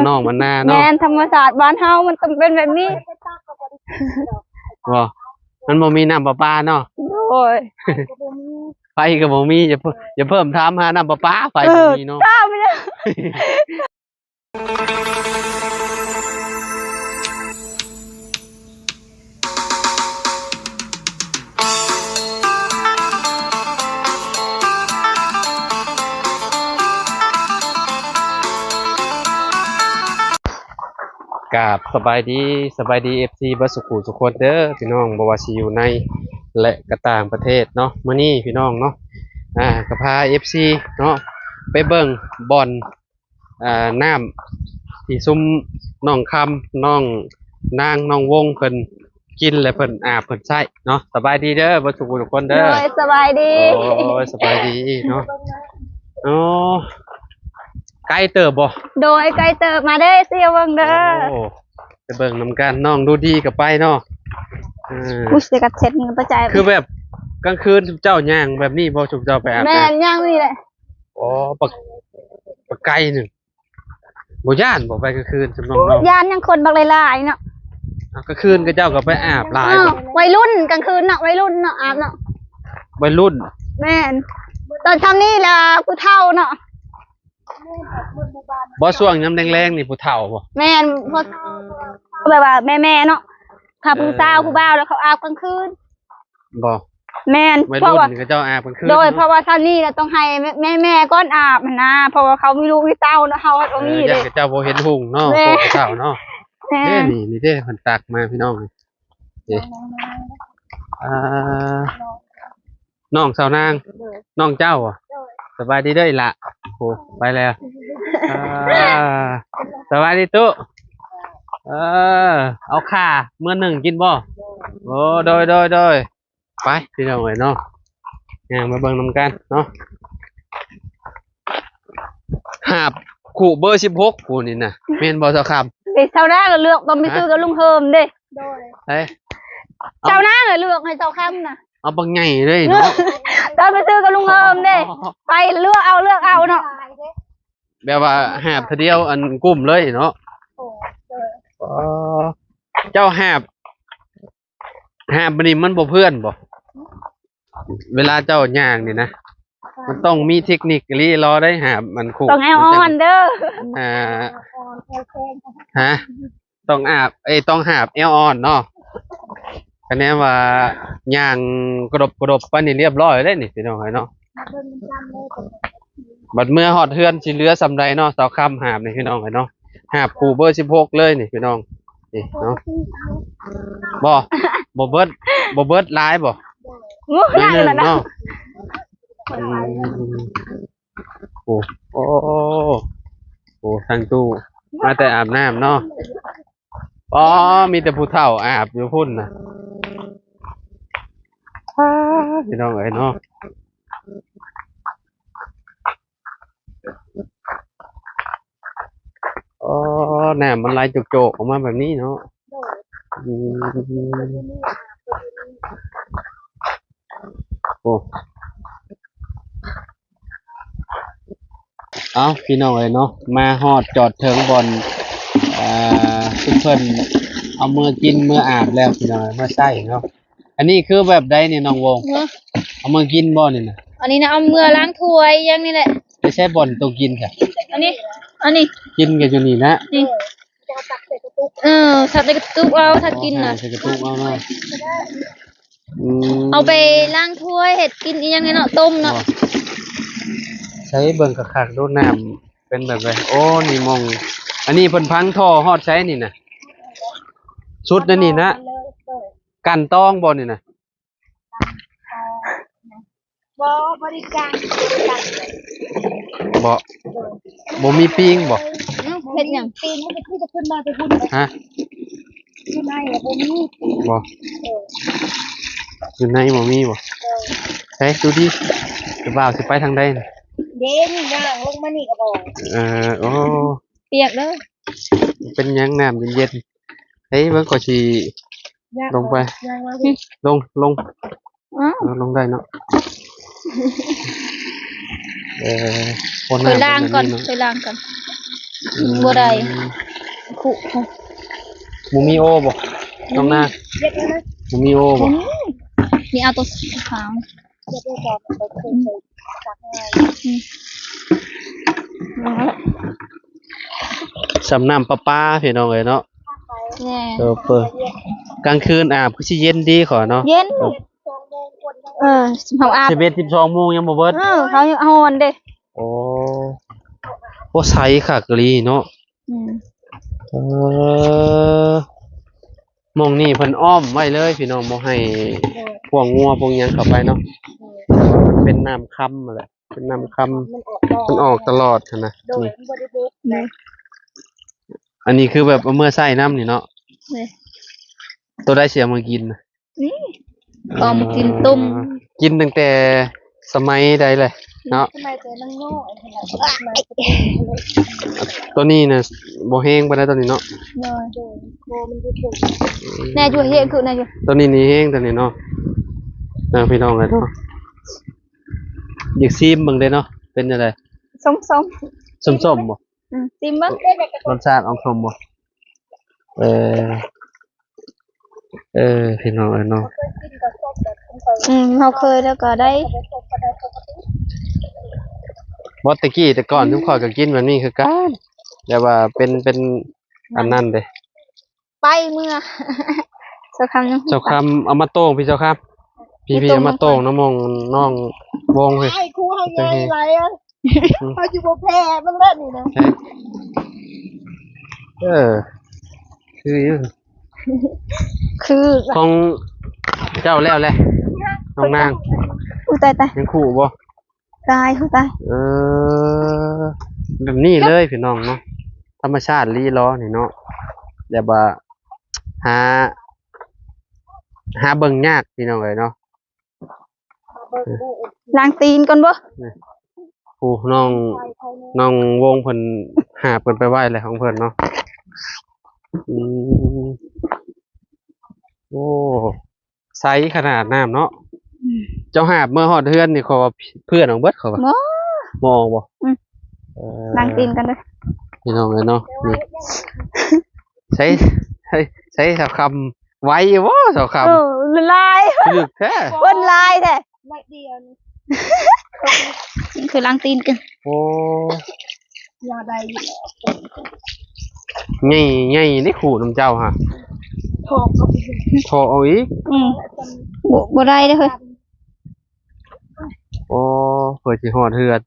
ໜອງມັນນາເນາະ ແມ່ນ ທຳມະຊາດບ້ານເຮົາມັນຕ້ອງເປັນແບບນີ້ ບໍ່ ມັນບໍ່ມີນ້ຳປະປາເນາະ ໂດຍ ໄຟກໍບໍ່ມີ ຢ່າເພີ່ມ ຢ່າເພີ່ມຖາມຫານ້ຳປະປາ ໄຟບໍ່ມີເນາະ ເອີ ຖາມໄປເລີຍ. ກາບສະບາຍດີ ສະບາຍດີ ເອັຟຊີ ເບິດສູ່ຜູ້ສູ່ຄົນເດີພີ່ນ້ອງ ບໍ່ວ່າຊິຢູ່ໃນ ແລະ ກະຕ່າງປະເທດເນາະ. ມື້ນີ້ພີ່ນ້ອງເນາະ ອ່າ ກະພາ ເອັຟຊີ ເນາະ ໄປເບິ່ງບ່ອນ ອ່າ ນ້ຳທີ່ຊຸມນ້ອງຄຳ ນ້ອງນາງ ນ້ອງວົງ ເພິ່ນກິນ ແລະ ເພິ່ນອາບ ເພິ່ນໃຊ້ເນາະ. ສະບາຍດີເດີ ເບິດສູ່ຜູ້ທຸກຄົນເດີ ໂດຍ ສະບາຍດີ ໂອ້ຍ ສະບາຍດີເນາະ. ອໍ ໄກເຕີບບໍ່? ໂດຍ ໄກເຕີບ ມາເດີ ຊິເບິ່ງເດີ ໂອ້ ໄປເບິ່ງນຳກັນ ນ້ອງດູດີກໍໄປເນາະ. ເອີ ອຸ້ຍ ຊິກັດເຊັດ ມັນບໍ່ໃຈ ຄືແບບກາງຄືນເຈົ້າຍ່າງແບບນີ້ບໍ່ ຊຸມເຈົ້າໄປອາບນ້ຳ? ແມ່ນ ຍ່າງນີ້ແຫຼະ. ອໍ ປະ ປະໄກໜຶ່ງ ບໍ່ຢ້ານບໍ່ໄປກາງຄືນ ຊຸມນ້ອງເນາະ? ຢ້ານຫຍັງ ຄົນບັກຫຼາຍໆເນາະ. ເອົ້າ ກາງຄືນເຂົາເຈົ້າກໍໄປອາບຫຼາຍ ເອົ້າ ບໍ່? ໄວລຸ້ນກາງຄືນເນາະ ໄວລຸ້ນເນາະ ອາບເນາະ ໄວລຸ້ນ. ແມ່ນ ຕອນຊ່ຳນີ້ລະຜູ້ເຖົ້າເນາະ. ບໍ່ ຊ່ວງຍາມແລງໆນີ້ຜູ້ເຖົ້າບໍ່? ແມ່ນ ຜູ້ເຖົ້າ ແບບວ່າແມ່ໆເນາະ ຖ້າຜູ້ສາວ ເອີ ຜູ້ບ່າວແລ້ວເຂົາອາບກາງຄືນ. ບໍ່ ແມ່ນ ໄວລຸ້ນເຂົາເຈົ້າອາບກາງຄືນ ໂດຍ ເນາະ ເພາະວ່າຊ່ຳນີ້ລະຕ້ອງໃຫ້ແມ່ໆກ່ອນອາບຫັ້ນນາ ເພາະວ່າເຂົາມີລູກມີເຕົ້າເນາະ ເຮົາບໍ່ມີເດ້ ເອີ ຢ້ານເຂົາເຈົ້າບໍ່ເຫັນຮຸ່ງເນາະ ແມ່ນ ພວກເຂົາເຈົ້າເນາະ. ແມ່ນ ເດ້ນີ້ ນີ້ເດ້ ເພິ່ນຕັກມາພີ່ນ້ອງ ເດ້ ອ່າ ນ້ອງສາວນາງ ໂດຍ ນ້ອງເຈົ້າ ໂດຍ ສະບາຍດີເດີອີ່ຫຼ້າ. ໂອ້ ໄປແລ້ວ ອ່າ ສະບາຍດີຕຸ ເອີ ເອົາຂ່າເມືອໜຶ້ງກິນບໍ່? ໂອ້ ໂດຍ ໂດຍ ໂດຍ ໄປພີ່ນ້ອງເອີຍເນາະ ຍ່າງມາເບິ່ງນຳກັນເນາະ. ຫາບຄູ່ເບີສິບຫົກ ຜູ້ນີ້ນະ ແມ່ນບໍ່ສາວຄຳ? ເດ ຊາວນາກໍເລືອກ ຕ້ອງໄປຊື້ກັບລຸງເຮີມເດ້. ໂດຍ ເອີ ຊາວນາກໍເລືອກໃຫ້ຊາວຄຳນະ ເອົາບັກໃຫຍ່ເລີຍເນາະ ຕ້ອງໄປຊື້ກັບລຸງເຮີມເດ້. ໄປເລືອກເອົາ ເລືອກເອົາເນາະ ແບບວ່າຫາບເທື່ອດຽວອັນກຸ້ມເລີຍເນາະ. ໂອ້ ເຈົ້າຫາບ ຫາບນີ້ມັນບໍ່ເພື່ອນບໍ່? ເວລາເຈົ້າຍ່າງນີ້ນະ ມັນຕ້ອງມີເທັກນິກອີ່ຫຼີລໍໄດ້ຫາບມັນຄຸ ຕ້ອງແອວອ່ອນເດີ. ອ່າ ຮະ ຕ້ອງອາບ ເອີຍ ຕ້ອງຫາບແອວອ່ອນເນາະ. ຄະແນນວ່າຍ່າງກະດົບກະດົບໄປນີ້ລຽບຮ້ອຍເດ້ນີ້ພີ່ນ້ອງເອີຍເນາະ. ບັດເມືອຮອດເຮືອນຊິເຫຼືອສ່ຳໃດເນາະ ສາວຄຳຫາບນີ້ພີ່ນ້ອງເອີຍເນາະ. ຫາບຄູ່ເບີສິບຫົກເລີຍນີ້ພີ່ນ້ອງ ນີ້ເນາະ. ບໍ່ ບໍ່ເບິດ ບໍ່ເບິດຫຼາຍບໍ່? ໂອ້ ຫຼາຍແລ້ວເນາະ. ອືມ ໂອ້ ໂອ້ ໂອ້ ທາງຕູ້ມາແຕ່ອາບນ້ຳເນາະ. ອໍ ມີແຕ່ຜູ້ເຖົ້າອາບຢູ່ພຸ້ນນະ. ອ້າ ພີ່ນ້ອງເອີຍເນາະ ອໍ ນ້ຳມັນໄຫຼໂຈກໆອອກມາແບບນີ້ເນາະ. ໂດຍ ອືມ ໂອ້ ເອົ້າ ພີ່ນ້ອງເອີຍເນາະ ມາຮອດຈອດເຖິງບ່ອນ ອ່າ ຊຸມເພິ່ນເອົາເມືອກິນເມືອອາບແລ້ວ ພີ່ນ້ອງເອີຍ ເມືອໃຊ້ເນາະ. ອັນນີ້ຄືແບບໃດນີ້ນ້ອງວົງ? ຮະ ເອົາມາກິນບໍ່ນີ້ນະ? ອັນນີ້ນະ ເອົາເມືອລ້າງຖ້ວຍຫຍັງນີ້ແຫຼະ. ໄປໃຊ້ບ່ອນໂຕກິນຊະ? ອັນນີ້ ອັນນີ້ ກິນກັນຢູ່ນີ້ນະ ນີ້ ເອີ ສັບໃສ່ກະຕຸກເອົາ ຖ້າກິນນະ ໃສ່ກະຕຸກເອົາເນາະ. ອືມ ເອົາໄປລ້າງຖ້ວຍ ເຮັດກິນອີ່ຫຍັງນີ້ເນາະ ຕົ້ມເນາະ. ໃຊ້ເບິ່ງຄັກໆດູ ນ້ຳເປັນແບບໃດ. ໂອ້ ນີ້ໝ່ອງ ອັນນີ້ເພິ່ນພັງທໍ່ຮອດໃສນີ້ນະ? ສຸດໃນນີ້ນະ ກັ່ນຕອງບໍ່ນີ້ນະ? ບໍ່ ບໍ່ໄດ້ຈ້າງ ບໍ່ ບໍ່ມີປີ້ງບໍ່? ເຮັດຫຍັງ? ປີ້ງ ມັນກໍຄືຈະຂຶ້ນມາແຕ່ພຸ້ນ. ຮະ? ຢູ່ໃນບໍ່ມີ ບໍ່ ເອີ ຢູ່ໃນບໍ່ມີບໍ່? ເອີ ເຮີ້ຍ ດູດີ ຜູ້ບ່າວຊິໄປທາງໃດນະ? ເດ້ ນີ້ຍ່າງລົງມານີ້ກໍບໍ່ ເອີ ໂອ້ ປຽກເດີ ເປັນຫຍັງ ນ້ຳເຢັນໆ. ເຮີ້ຍ ເບິ່ງ ຂ້ອຍຊິ ຍ່າງ ລົງໄປ ຍ່າງມາ ອືມ ລົງ ລົງ ອ້າວ ເອີ ລົງໄດ້ເນາະ. ເອີ ຄົນ ຂ້ອຍລ້າງກ່ອນ ນ້ຳເປັນແບບນີ້ເນາະ ຂ້ອຍລ້າງກ່ອນ. ບໍ່ໄດ້ ອືມ ຄຸ ບໍ່ມີໂອບໍ່ ນ້ອງນາງ? ບໍ່ມີໂອບໍ່? ອືມ ມີເອົາໂຕຂາວ ອືມ ອືມ ສ່ຳນ້ຳປະປາ ພີ່ນ້ອງເອີຍເນາະ. ແມ່ນ ເອີ ເປີດ ກາງຄືນອາບຄືຊິເຢັນດີຂ້ອຍເນາະ ເຢັນ ເອີ ເຮົາອາບ ສິບເອັດ ສິບສອງໂມງຍັງບໍ່ເບິດ ເອີ ເຮົາຍັງຮ້ອນເດ້. ໂອ້ ໂອ້ ໃສຄັກອີ່ຫຼີເນາະ. ອືມ ເອີ ໝ່ອງນີ້ເພິ່ນອ້ອມໄວ້ເລີຍພີ່ນ້ອງ ບໍ່ໃຫ້ ໂດຍ ພວກງົວພວກຫຍັງເຂົ້າໄປເນາະ ໂດຍ ເປັນນ້ຳຄຳຫັ້ນແຫຼະ ເປັນນ້ຳຄຳ ມັນອອກຕະຫຼອດ ມັນອອກຕະຫຼອດຫັ້ນນະ. ໂດຍ ນີ້ ມັນບໍ່ໄດ້ບຸກນະ ອັນນີ້ຄືແບບເອົາເມືອໃຊ້ນຳນີ້ເນາະ ໂດຍ ໂຕໃດຊິເອົາມາກິນນະ? ນີ້ ເອົາມາກິນຕົ້ມ ເອີ ກິນຕັ້ງແຕ່ສະໄໝໃດແຫຼະເນາະ? ສະໄໝແຕ່ນ້ອຍໆ ຫັ້ນແຫຼະ ໂຕນີ້ນະບໍ່ແຮງປານໃດໂຕນີ້ເນາະ. ໂດຍ ໂດຍ ໂຄມັນຢູ່ ແນ່ຢູ່ ເຮັດຄືແນ່ຢູ່ ໂຕນີ້ນີ້ແຮງໂຕນີ້ເນາະ. ເອີ ພີ່ນ້ອງເອີຍເນາະ ຢາກຊີມເບິ່ງເດ້ເນາະ ເປັນຈັ່ງໃດ? ສົ້ມໆ ສົ້ມໆບໍ່? ອືມ ຊີມເບິ່ງ ລົດຊາດອອກສົ້ມບໍ່? ເອີ ເອີ ພີ່ນ້ອງເອີຍເນາະ ອືມ ເຮົາເຄີຍແລ້ວກໍໄດ້ ບໍ່ ແຕ່ກີ້ແຕ່ກ່ອນ ອືມ ຊຸມຂ້ອຍກໍກິນແບບນີ້ຄືກັນ ແຕ່ວ່າເປັນ ເປັນ ອືມ ອັນນັ້ນເດ້ ໄປເມືອ ເຈົ້າຄຳ ເຈົ້າຄຳ ເອົາມາໂຕ່ງ ພີ່ເຈົ້າຄຳ ພີ່ ພີ່ ເອົາມາໂຕ່ງນຳ ນ້ອງວົງເຮີ້ຍ ໃຫ້ຄູເຮົາໃຫຍ່ຫຼາຍ ອືມ ເຮົາຊິບໍ່ແພ້ມັນແລ້ວນີ້ນະ. ເອີ ຄືຢູ່ ຄື ຂອງເຈົ້າແລ້ວແຫຼະ ນ້ອງນາງ. ອຸ້ຍ ຕາຍໆ ຍັງຄູ່ບໍ່? ຕາຍ ຕາຍ ເອີ ແບບນີ້ເລີຍພີ່ນ້ອງເນາະ ທຳມະຊາດລີລໍນີ້ເນາະ ແບບວ່າ ຫາ ຫາເບິ່ງຍາກພີ່ນ້ອງເອີຍເນາະ. ລ້າງຕີນກ່ອນບໍ່? ນີ້ ໂອ້ ນ້ອງ ນ້ອງວົງເພິ່ນຫາບເພິ່ນໄປໄວ້ແລ້ວຂອງເພິ່ນເນາະ. ອືມ ໂອ້ ໃສຂະໜາດນ້ຳເນາະ. ອືມ ເຈົ້າຫາບເມືອຮອດເຮືອນນີ້ ເຂົາວ່າເພື່ອນອອກເບິດ ເຂົາວ່າ ບໍ່ ບໍ່ອອກບໍ່? ອືມ ເອີ ລ້າງຕີນກ່ອນເດີ ພີ່ນ້ອງເອີຍເນາະ. ນີ້ ໃສ ໃສ ໃສສາວຄຳ ໄວຢູ່ບໍ່ສາວຄຳ? ເອີ ຫຼາຍ ລຶກແທ້ ຄົນຫຼາຍແທ້ ໜ້ອຍດຽວນີ້ ຄືລ້າງຕີນກັນ. ໂອ້ ຢາໄດ້ຢູ່ ໃຫຍ່ ໃຫຍ່ເດ້ ຄູ່ນຳເຈົ້າຫະ ຖອກເອົາອີກ ຖອກເອົາອີກ. ອືມ ບໍ່ ບໍ່ໄດ້ເດ້ເຮີ້ຍ. ໂອ້ ເພື່ອຊິຮອດເຮືອນ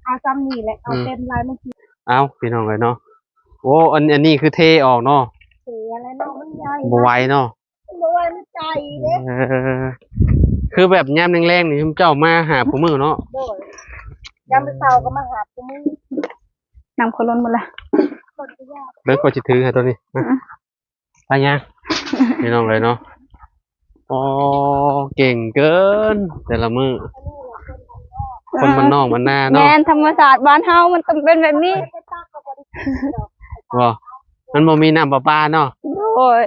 ເອົາຊ່ຳນີ້ແຫຼະ ເອົາເຕັມລາຍມັນຊິ ເອົາ ພີ່ນ້ອງເອີຍເນາະ. ໂອ້ ອັນ ອັນນີ້ຄືເທອອກເນາະ ເທແລ້ວເນາະ ມັນໃຫຍ່ ບໍ່ໄຫວເນາະ ບໍ່ໄຫວ ມັນໃຫຍ່ເດ້. ເອີ ຄືແບບຍາມແລງໆນີ້ ເຈົ້າມາຫາຄູ່ມື້ເນາະ? ໂດຍ ຍາມເຊົ້າກໍມາຫາຄູ່ມື້. ນ້ຳເຂົາລົ້ນໝົດລະ ເບິ່ງຂ້ອຍຊິຖືໃຫ້ໂຕນີ້ ອືມ ໄປຍ່າງ ພີ່ນ້ອງເອີຍເນາະ. ອໍ ເກັ່ງເກີນແຕ່ລະມື້ ຄົນບ້ານນອກບ້ານນາເນາະ. ແມ່ນ ທຳມະຊາດບ້ານເຮົາມັນຕ້ອງເປັນແບບນີ້ ບໍ່ ມັນບໍ່ມີນ້ຳປະປາເນາະ. ໂດຍ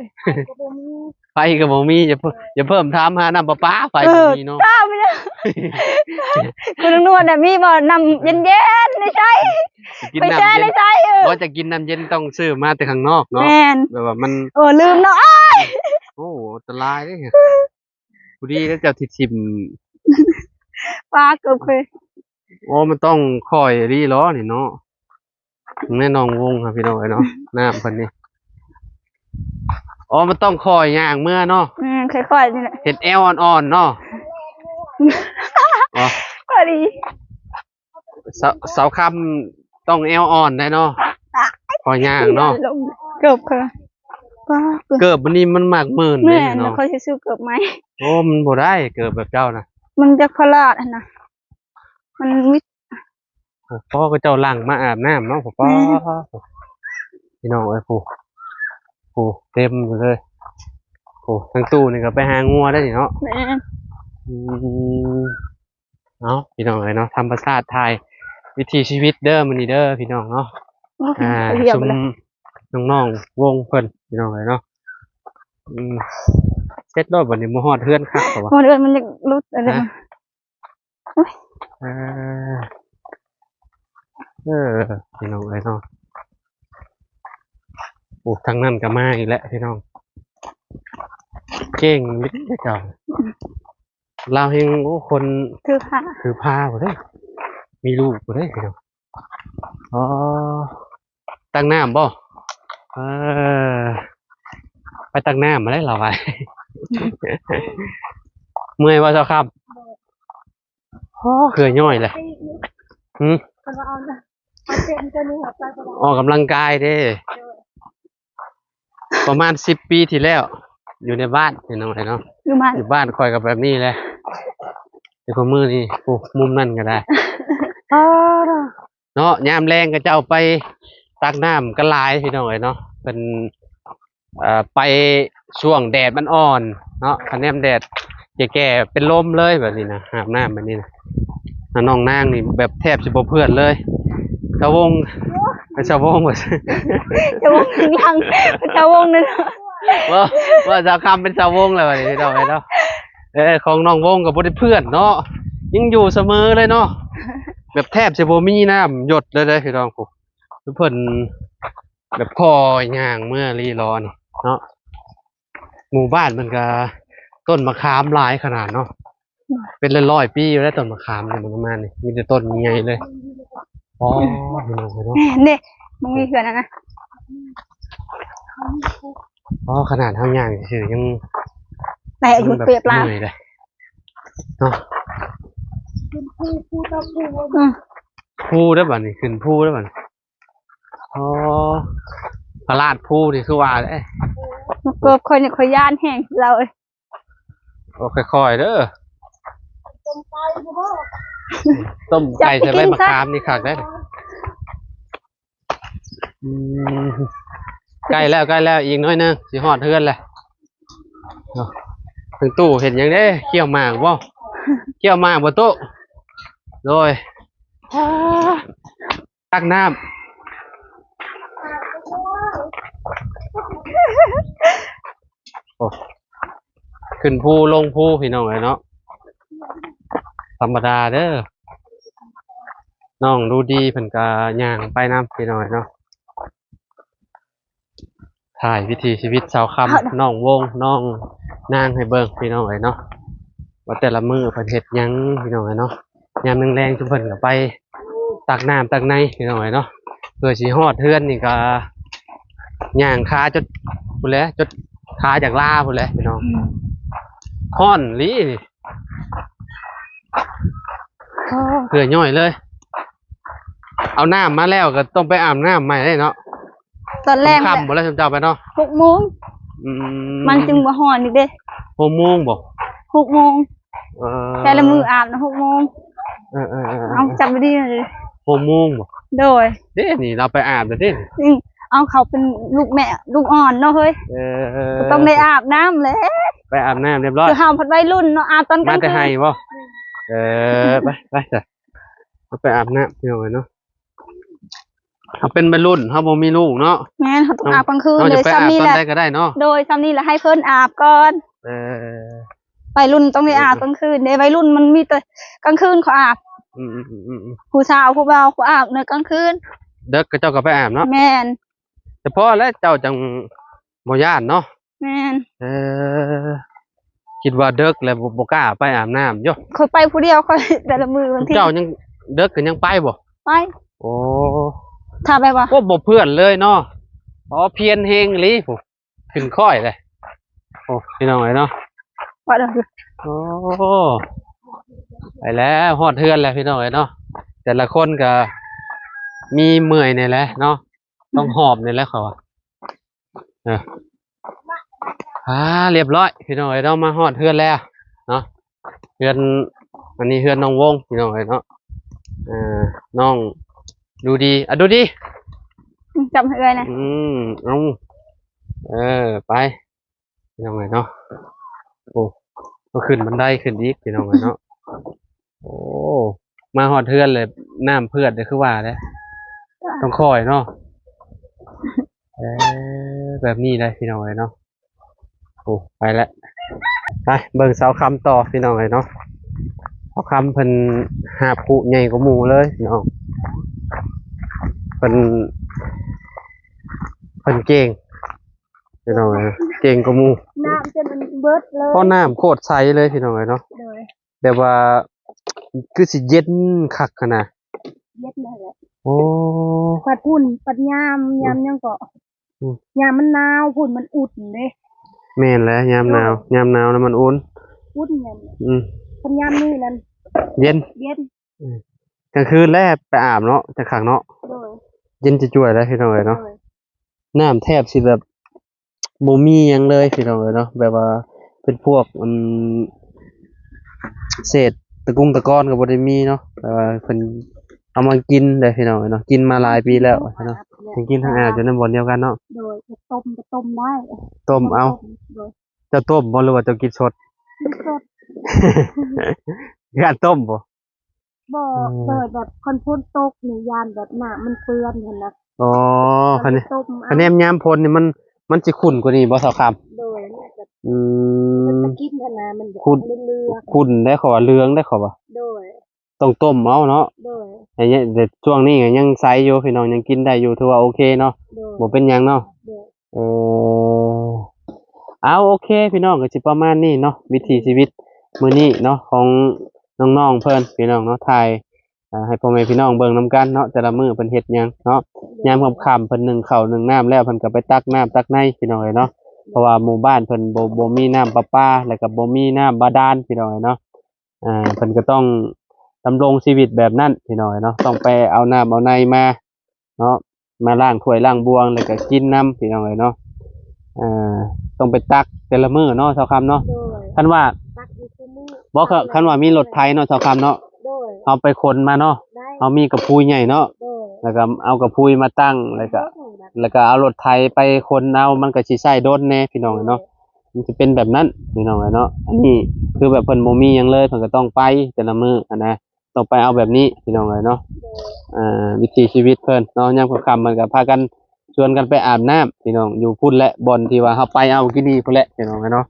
ໄຟກໍບໍ່ມີ ຢ່າເພີ່ມ ຢ່າເພີ່ມຖາມຫານ້ຳປະປາ ໄຟບໍ່ມີເນາະ. ເອີ ຖາມຢູ່ ຄຸນນວນນະ ມີບໍ່ນ້ຳເຢັນໆ ໃນໃສ ໄປແຊ່ໃນໃສ? ເອີ ບໍ່ ຈະກິນນ້ຳເຢັນຕ້ອງຊື້ມາແຕ່ຂ້າງນອກເນາະ. ແມ່ນ ແບບວ່າມັນ ເອີ ລືມເນາະ ອ້າຍ ໂອ້ ອັນຕະລາຍເດ້. ຜູ້ດີແລ້ວເຈົ້າທີ່ຖິ້ມ ປາເກີບເຄີຍ. ໂອ້ ມັນຕ້ອງຄ່ອຍອີ່ຫຼີຫຼໍນີ້ເນາະ. ແມ່ນ້ອງວົງຫະ ພີ່ນ້ອງເອີຍເນາະ ນ້ຳເພິ່ນນີ້. ອໍ ມັນຕ້ອງຄ່ອຍຍ່າງເມືອເນາະ. ອືມ ຄ່ອຍໆນີ້ແຫຼະ ເຮັດແອວອ່ອນໆເນາະ. ອໍ ພໍດີ ສາວ ສາວຄຳຕ້ອງແອວອ່ອນໄດ້ເນາະ ຄ່ອຍຍ່າງເນາະ. ເກີບເຄີຍ ປາ ເກີບ ເກີບອັນນີ້ມັນມັກມື່ນເດ້ເນາະ. ແມ່ນ ຂ້ອຍຊິຊື້ເກີບໃໝ່. ໂອ້ ມັນບໍ່ໄດ້ເກີບແບບເຈົ້ານະ ມັນຢາກພະລາດຫັ້ນນະ ມັນມີ ພໍ່ກໍເຈົ້າຫຼັ່ງມາອາບນ້ຳເນາະ. ພໍ່ ແມ່ນ ພີ່ນ້ອງເອີຍ ຜູ້ ຜູ້ເຕັມຢູ່ເລີຍ. ຜູ້ ທາງຕູ້ນີ້ກໍໄປຫາງົວໄດ້ນີ້ເນາະ. ແມ່ນ ອືມ ເອົາ ພີ່ນ້ອງເອີຍເນາະ ທຳມະຊາດຖ່າຍວິຖີຊີວິດເດີມື້ນີ້ເດີ ພີ່ນ້ອງເນາະ. ໂອ້ຍ ອ່າ ສຸມນ້ອງໆວົງເພິ່ນ ພີ່ນ້ອງເອີຍເນາະ. ອືມ ເສັດໂລດບັດນີ້ ບໍ່ຮອດເຮືອນຄັກເຂົາວ່າ ຮອດເຮືອນມັນຢາກຫຼຸດອັນນີ້. ຮະ? ໂອ້ຍ ເອີ ເອີ ພີ່ນ້ອງເອີຍເນາະ ໂອ້ ທາງນັ້ນກໍມາອີກແລ້ວພີ່ນ້ອງ ເກັ່ງເດ້ເຈົ້າ. ລາວແຮ່ງ ໂອ້ ຄົນຖືພາ ຖືພາພຸ້ນເດ້ ມີລູກພຸ້ນເດ້ພີ່ນ້ອງ. ອໍ ຕັກນ້ຳບໍ່? ເອີ ໄປຕັກນ້ຳມາແລ້ວລາວວ່າ. ເມື່ອຍບໍ່ຊາວຄຳ? ໂອ້ ເຫື່ອຍ້ອຍແຫຼະ. ຫື? ເພິ່ນວ່າເອົານະ ເອົາເຕັມຕົວນີ້ ເອົາໄປບໍ່ໄດ້ ອອກກຳລັງກາຍເດ້. ປະມານສິບປີທີ່ແລ້ວ ຢູ່ໃນບ້ານພີ່ນ້ອງເອີຍເນາະ ຢູ່ບ້ານ ຢູ່ບ້ານຂ້ອຍກໍແບບນີ້ແຫຼະ. ແຕ່ກວ່າມື້ນີ້ ໂອ້ ມຸມນັ້ນກໍໄດ້ ເນາະ. ຍາມແລງເຂົາເຈົ້າໄປຕັກນ້ຳກັນຫຼາຍພີ່ນ້ອງເອີຍເນາະ ເພິ່ນ ເອີ ໄປຊ່ວງແດດມັນອ່ອນເນາະ ຄັນຍາມແດດແກ່ໆ ເປັນລົມເລີຍແບບນີ້ນະ ອາບນ້ຳແບບນີ້ນະ. ນ້ອງນາງນີ້ແບບແທບຊິບໍ່ເປື້ອນເລີຍ. ສາວວົງ ເປັນສາວວົງວ່າ ສາວວົງຂ້າງຫຼັງ ເປັນສາວວົງນັ້ນ ວ່າ ວ່າສາວຄຳເປັນສາວວົງແລ້ວບັດນີ້ພີ່ນ້ອງເອີຍເນາະ. ເອີ ຂອງນ້ອງວົງກໍບໍ່ໄດ້ເປື້ອນເນາະ ຍັງຢູ່ສະເໝີເລີຍເນາະ ແບບແທບຊິບໍ່ມີນ້ຳຢົດເລີຍເດ້ພີ່ນ້ອງ. ໂອ້ ເພິ່ນແບບພໍຍ່າງເມືອລີລໍນີ້ເນາະ. ໝູ່ບ້ານເພິ່ນກະຕົ້ນມະຂາມຫຼາຍຂະໜາດເນາະ ເປັນຮ້ອຍໆປີຢູ່ແລ້ວ ຕົ້ນມະຂາມນີ້ ປະມານນີ້ ມີແຕ່ຕົ້ນໃຫຍ່ເລີຍ. ອໍ ພີ່ນ້ອງເອີຍເນາະ ແມ່ນເດ້ ມັນມີເຮືອນຫັ້ນນະ. ອໍ ຂະໜາດເຮົາຍ່າງຊື່ຍັງ ໄດ້ອາຍຸ ແບບເປັບລະ ເມື່ອຍເດ້ເນາະ. ອືມ ພູເດ້ບັດນີ້ ຂຶ້ນພູເດ້ບັດນີ້. ອໍ ພະລາດພູນີ້ຄືວ່າເດ້ ເກີບຂ້ອຍນີ້ຂ້ອຍຢ້ານແຮງລາວເອີຍ. ໂອ້ ຄ່ອຍໆເດີ ຕົ້ມໄກ່ໃສ່ໃບມະຂາມນີ້ຄັກເດ້. ອືມ ໃກ້ແລ້ວ ໃກ້ແລ້ວ ອີກໜ້ອຍໜຶ່ງຊິຮອດເຮືອນແລ້ວ. ເນາະ ທາງຕູ້ເຮັດຫຍັງເດ້ ຄ້ຽວໝາກບໍ່? ຄ້ຽວໝາກບໍ່ຕູ້? ໂດຍ ຕັກນ້ຳ. ໂອ້ ຂຶ້ນພູລົງພູພີ່ນ້ອງເອີຍເນາະ ທຳມະດາເດີ. ນ້ອງດູດີເພິ່ນກະຍ່າງໄປນຳພີ່ນ້ອງເອີຍເນາະ. ຖ່າຍວິຖີຊີວິດຊາວຄຳ ເອົາ ນ້ອງວົງ ນ້ອງນາງໃຫ້ເບິ່ງພີ່ນ້ອງເອີຍເນາະ ວ່າແຕ່ລະມື້ເພິ່ນເຮັດຫຍັງພີ່ນ້ອງເອີຍເນາະ. ຍາມແລງໆ ຊຸມເພິ່ນກໍໄປຕັກນ້ຳຕັກໃນພີ່ນ້ອງເອີຍເນາະ ເພື່ອຊິຮອດເຮືອນນີ້ກໍຍ່າງຂາຈົນພຸ້ນແຫຼະ ຈົນຂາຈາກລາພຸ້ນແຫຼະພີ່ນ້ອງ. ອືມ ຮ້ອນອີ່ຫຼີນີ້ ໂອ້ ເຫື່ອຍ້ອຍເລີຍ. ເອົານ້ຳມາແລ້ວກໍຕ້ອງໄປອາບນ້ຳໃໝ່ເດ້ເນາະ. ຕອນແລງ ຄ່ຳບໍ່ແລ້ວ ເຈົ້າໄປເນາະ ຫົກໂມງ. ອືມ ມັນຈຶ່ງບໍ່ຮ້ອນອີກເດ້. ຫົກໂມງບໍ່? ຫົກໂມງ. ເອີ ແຕ່ລະມື້ອາບນະ ຫົກໂມງ. ເອີໆໆໆ ເອົາ ຈັບບໍ່ດີເລີຍ. ຫົກໂມງບໍ່? ໂດຍ ເດ້ນີ້ ລາວໄປອາບແລ້ວເດ້. ອືມ ເອົາ ເຂົາເປັນລູກແມ່ລູກອ່ອນເນາະເຮີ້ຍ. ເອີ ກໍຕ້ອງໄດ້ອາບນ້ຳແຫຼະ ໄປອາບນ້ຳຮຽບຮ້ອຍ. ຄືເຮົາພັດໄວລຸ້ນເນາະ ອາບຕອນກາງຄືນ. ມາແຕ່ໄຮ່ບໍ່? ເອີ ໄປ ໄປຊະ ເຮົາໄປອາບນ້ຳພີ່ນ້ອງເອີຍເນາະ. ເຮົາເປັນໄວລຸ້ນ ເຮົາບໍ່ມີລູກເນາະ. ແມ່ນ ເຮົາຕ້ອງອາບກາງຄືນເດ້. ຊ່ຳນີ້ແຫຼະ ຕອນໃດກໍໄດ້ເນາະ. ໂດຍ ຊ່ຳນີ້ແຫຼະ ໃຫ້ເພິ່ນອາບກ່ອນ. ເອີ ໄວລຸ້ນຕ້ອງໄດ້ອາບກາງຄືນເດ້. ໄວລຸ້ນມັນມີແຕ່ກາງຄືນເຂົາອາບ. ອືມໆ ຜູ້ສາວຜູ້ບ່າວເຂົາອາບໃນກາງຄືນ ເດິກເຂົາເຈົ້າກໍໄປອາບເນາະ. ແມ່ນ ສະເພາະແລ້ວເຈົ້າຈັ່ງບໍ່ຢ້ານເນາະ. ແມ່ນ ເອີ ຄິດວ່າເດິກແລ້ວບໍ່ ບໍ່ກ້າໄປອາບນ້ຳຢູ່. ຂ້ອຍໄປຜູ້ດຽວ ຂ້ອຍ ແຕ່ລະມື້ບາງທີ ເຈົ້າຍັງເດິກກໍຍັງໄປບໍ່? ໄປ. ໂອ້ ຖ້າແບບວ່າ ໂອ້ ບໍ່ເພື່ອນເລີຍເນາະ. ອໍ ພຽນແຮງອີ່ຫຼີ ໂອ້ ຂຶ້ນຄ້ອຍເລີຍ. ໂອ້ ພີ່ນ້ອງເອີຍເນາະ ວ່າເດີ ໂອ້ ໄປແລ້ວ ຮອດເຮືອນແລ້ວພີ່ນ້ອງເອີຍເນາະ. ແຕ່ລະຄົນກໍມີເມື່ອຍແດ່ແຫຼະເນາະ ຕ້ອງຫອບແດ່ແຫຼະເຂົາວ່າ. ເອີ ອ່າ ຮຽບຮ້ອຍພີ່ນ້ອງເອີຍເນາະ ມາຮອດເຮືອນແລ້ວເນາະ. ເຮືອນ ອັນນີ້ເຮືອນນ້ອງວົງພີ່ນ້ອງເອີຍເນາະ. ເອີ ນ້ອງດູດີ ອ່ະ ດູດີ ອືມ ຈັບໃຫ້ເອື້ອຍນະ. ອືມ ເອົາ ເອີ ໄປ ພີ່ນ້ອງເອີຍເນາະ. ໂອ້ ກໍຂຶ້ນບັນໄດຂຶ້ນອີກພີ່ນ້ອງເອີຍເນາະ. ໂອ້ ມາຮອດເຮືອນແລ້ວ ນ້ຳເພື່ອນເດ້ ຄືວ່າເດ້ ຕ້ອງຄ່ອຍເນາະ. ເອີ ແບບນີ້ເດ້ພີ່ນ້ອງເອີຍເນາະ. ໂອ້ ໄປແລ້ວ ໄປເບິ່ງສາວຄຳຕໍ່ພີ່ນ້ອງເອີຍເນາະ. ສາວຄຳເພິ່ນຫາບຄຸໃຫຍ່ກວ່າໝູ່ເລີຍພີ່ນ້ອງ ເພິ່ນ ເພິ່ນເກັ່ງ ພີ່ນ້ອງເອີຍ ເກັ່ງກວ່າໝູ່ ນ້ຳຈົນມັນເບິດເລີຍ ເພາະນ້ຳໂຄດໃສເລີຍພີ່ນ້ອງເອີຍເນາະ ໂດຍ ແບບວ່າຄືຊິເຢັນຄັກຫັ້ນນະ ເຢັນນັ້ນແຫຼະ ໂອ້ ພັດພຸ້ນ ພັດຍາມ ຍາມຫຍັງເກາະ ອືມ ຍາມມັນໜາວພຸ້ນມັນອຸ່ນເດ້ ແມ່ນແຫຼະ ຍາມໜາວ ໂດຍ ຍາມໜາວນະມັນອຸ່ນ ອຸ່ນຍາມ ອືມ ຄັນຍາມນີ້ນັ້ນ ເຢັນ ເຢັນ ອືມ ກາງຄືນແລ້ວໄປອາບເນາະ ຈັກຄັກເນາະ ໂດຍ ເຢັນຈະຈວຍແລ້ວພີ່ນ້ອງເອີຍເນາະ ໂດຍ ນ້ຳແທບຊິແບບບໍ່ມີຫຍັງເລີຍພີ່ນ້ອງເອີຍເນາະ ແບບວ່າເປັນພວກ ອັນ ເສດຕະກຸງຕະກອນກໍບໍ່ໄດ້ມີເນາະ ແບບວ່າເພິ່ນເອົາມາກິນເດ້ພີ່ນ້ອງເອີຍເນາະ ກິນມາຫຼາຍປີແລ້ວເນາະ ທັງກິນທັງອາບຢູ່ໃນບ່ອນດຽວກັນເນາະ ໂດຍ ຕົ້ມກໍຕົ້ມໄດ້ ຕົ້ມເອົາ ໂດຍ ເຈົ້າຕົ້ມບໍ່ ຫຼືວ່າເຈົ້າກິນສົດ? ກິນສົດ ຢ້ານຕົ້ມບໍ່? ບໍ່ ອືມ ໂດຍ ແບບຄັນຝົນຕົກນີ້ຢ້ານແບບນ້ຳມັນເປື້ອນຫັ້ນນະ ອໍ ຄັນ ຕົ້ມເອົາ ຄັນຍາມຝົນນີ້ມັນ ມັນຊິຂຸ້ນກວ່ານີ້ບໍ່ສາວຄຳ? ໂດຍ ມັນກໍ ອືມ ມັນຈະກິນຫັ້ນນະ ມັນຈະຂຸ້ນ ເຫຼືອງໆ ຂຸ້ນໄດ໋ ເຂົາວ່າເຫຼືອງໄດ໋ ເຂົາວ່າ ໂດຍ ຕ້ອງຕົ້ມເອົາເນາະ ໂດຍ ແຕ່ຊ່ວງນີ້ກໍຍັງໃສຢູ່ພີ່ນ້ອງ ຍັງກິນໄດ້ຢູ່ ຖືວ່າໂອເຄເນາະ ໂດຍ ບໍ່ເປັນຫຍັງເນາະ ໂດຍ ເອີ ເອົາ ໂອເຄພີ່ນ້ອງ ກໍຊິປະມານນີ້ເນາະ ວິຖີຊີວິດມື້ນີ້ເນາະ ຂອງນ້ອງໆເພິ່ນພີ່ນ້ອງເນາະ ຖ່າຍ ອ່າ ໃຫ້ພໍ່ແມ່ພີ່ນ້ອງເບິ່ງນຳກັນເນາະ ແຕ່ລະມື້ເພິ່ນເຮັດຫຍັງເນາະ ໂດຍ ຍາມຄ່ຳໆເພິ່ນໜຶ້ງເຂົ້າໜຶ້ງນ້ຳແລ້ວ ເພິ່ນກໍໄປຕັກນ້ຳຕັກໃນພີ່ນ້ອງເອີຍເນາະ ໂດຍ ເພາະວ່າໝູ່ບ້ານເພິ່ນບໍ່ ບໍ່ມີນ້ຳປະປາ ແລ້ວກໍບໍ່ມີນ້ຳບາດານພີ່ນ້ອງເອີຍເນາະ ອ່າ ເພິ່ນກໍຕ້ອງດຳລົງຊີວິດແບບນັ້ນພີ່ນ້ອງເອີຍເນາະ ຕ້ອງໄປເອົານ້ຳເອົາໃນມາເນາະ ມາລ້າງຖ້ວຍລ້າງບ່ວງ ແລ້ວກໍກິນນຳພີ່ນ້ອງເອີຍເນາະ ອ່າ ຕ້ອງໄປຕັກແຕ່ລະມື້ເນາະ ສາວຄຳເນາະ ໂດຍ ຄັນວ່າ ຕັກຢູ່ທຸກມື້ ບໍ່ ຄັນວ່າມີລົດໄຖເນາະ ສາວຄຳເນາະ ໂດຍ ເຮົາໄປຂົນມາເນາະ ໄດ້ ເຮົາມີກະພຸຍໃຫຍ່ເນາະ ໂດຍ ແລ້ວກໍເອົາກະພຸຍມາຕັ້ງ ແລ້ວກໍ ແລ້ວກໍເອົາລົດໄຖໄປຂົນເອົາ ມັນກໍຊິໃຊ້ດົນແດ່ພີ່ນ້ອງເອີຍເນາະ ໂດຍ ມັນຈະເປັນແບບນັ້ນພີ່ນ້ອງເອີຍເນາະ ອັນນີ້ຄືແບບເພິ່ນບໍ່ມີຫຍັງເລີຍ ເພິ່ນກໍຕ້ອງໄປແຕ່ລະມື້ຫັ້ນນະ ຕ້ອງໄປເອົາແບບນີ້ພີ່ນ້ອງເອີຍເນາະ ໂດຍ ອ່າ ວິຖີຊີວິດເພິ່ນເນາະ ຍາມຄ່ຳໆເພິ່ນກໍພາກັນຊວນກັນໄປອາບນ້ຳພີ່ນ້ອງ ຢູ່ພຸ້ນແຫຼະ ບ່ອນທີ່ວ່າເຮົາໄປເອົາກີ້ນີ້ພຸ້ນແຫຼະພີ່ນ້ອງເອີຍເນາະ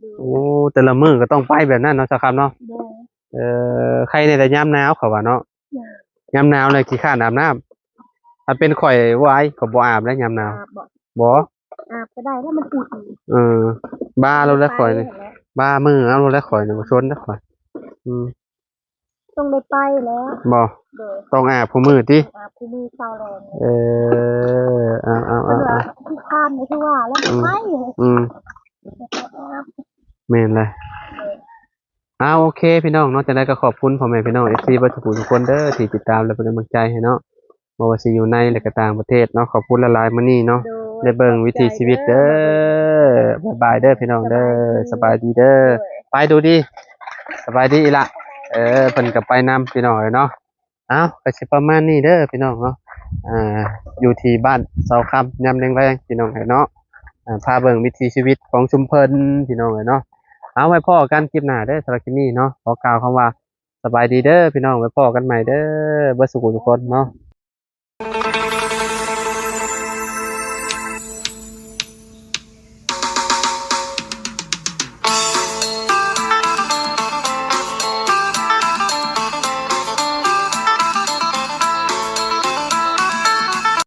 ໂດຍ ໂອ້ ແຕ່ລະມື້ກໍຕ້ອງໄປແບບນັ້ນເນາະ ສາວຄຳເນາະ ໂດຍ ເອີ ໄຄແດ່ແຕ່ຍາມໜາວ ເຂົາວ່າເນາະ ໂດຍ ຍາມໜາວແລ້ວຂີ້ຄ້ານອາບນ້ຳ ຖ້າເປັນຂ້ອຍ ໂອ້ຍ ຂ້ອຍບໍ່ອາບແລ້ວຍາມໜາວ ອາບບໍ່? ບໍ່ ອາບກໍໄດ້ແລ້ວ ມັນອຸ່ນ ເອີ ບ້າແລ້ວແຫຼະຂ້ອຍນີ້ ໄປແລ້ວ ບ້າມື້ເອົາແລ້ວແຫຼະຂ້ອຍນີ້ ບໍ່ຊົນແລ້ວຂ້ອຍ ອືມ ຕ້ອງໄດ້ໄປແລ້ວ ບໍ່ ໂດຍ ຕ້ອງອາບຄູ່ມື້ຕິ ອາບຄູ່ມື້ເຊົ້າແລງ ເອີ ເອົາໆໆໆ ຄືຄານຄືວ່າແລ້ວ ອືມ ໄປ ອືມ ແມ່ນແຫຼະ ໂດຍ ເອົາ ໂອເຄພີ່ນ້ອງເນາະ ຈັ່ງໃດກໍຂອບຄຸນພໍ່ແມ່ພີ່ນ້ອງ ເອັຟຊີ ເບິດທຸກຜູ້ທຸກຄົນເດີ ທີ່ຕິດຕາມ ແລະ ເປັນກຳລັງໃຈໃຫ້ເນາະ ບໍ່ວ່າຊິຢູ່ໃນ ແລະ ກໍຕ່າງປະເທດເນາະ ຂອບຄຸນຫຼາຍໆ ມື້ນີ້ເນາະ ໂດຍ ໄດ້ເບິ່ງວິຖີຊີວິດເດີ ຂອບໃຈເດີ ບາຍບາຍເດີພີ່ນ້ອງເດີ ສະບາຍດີ ສະບາຍດີເດີ ໂດຍ ໄປດູດີ ສະບາຍດີອີ່ຫຼະ ເອີ ເພິ່ນກໍໄປນຳພີ່ນ້ອງເອີຍເນາະ ເອົ້າ ກໍຊິປະມານນີ້ເດີພີ່ນ້ອງເນາະ ອ່າ ຢູ່ທີ່ບ້ານເສົາຄຳ ຍາມແລງໆ ພີ່ນ້ອງເອີຍເນາະ ອ່າ ພາເບິ່ງວິຖີຊີວິດຂອງຊຸມເພິ່ນພີ່ນ້ອງເອີຍເນາະ ເອົາ ໄວ້ພໍ້ກັນຄລິບໜ້າເດີ ສຳລັບຄລິບນີ້ເນາະ ຂໍກ່າວຄຳວ່າ ສະບາຍດີເດີພີ່ນ້ອງ ໄວ້ພໍ້ກັນໃໝ່ເດີ ເບິດສູ່ຜູ້ທຸກຄົນເນາະ.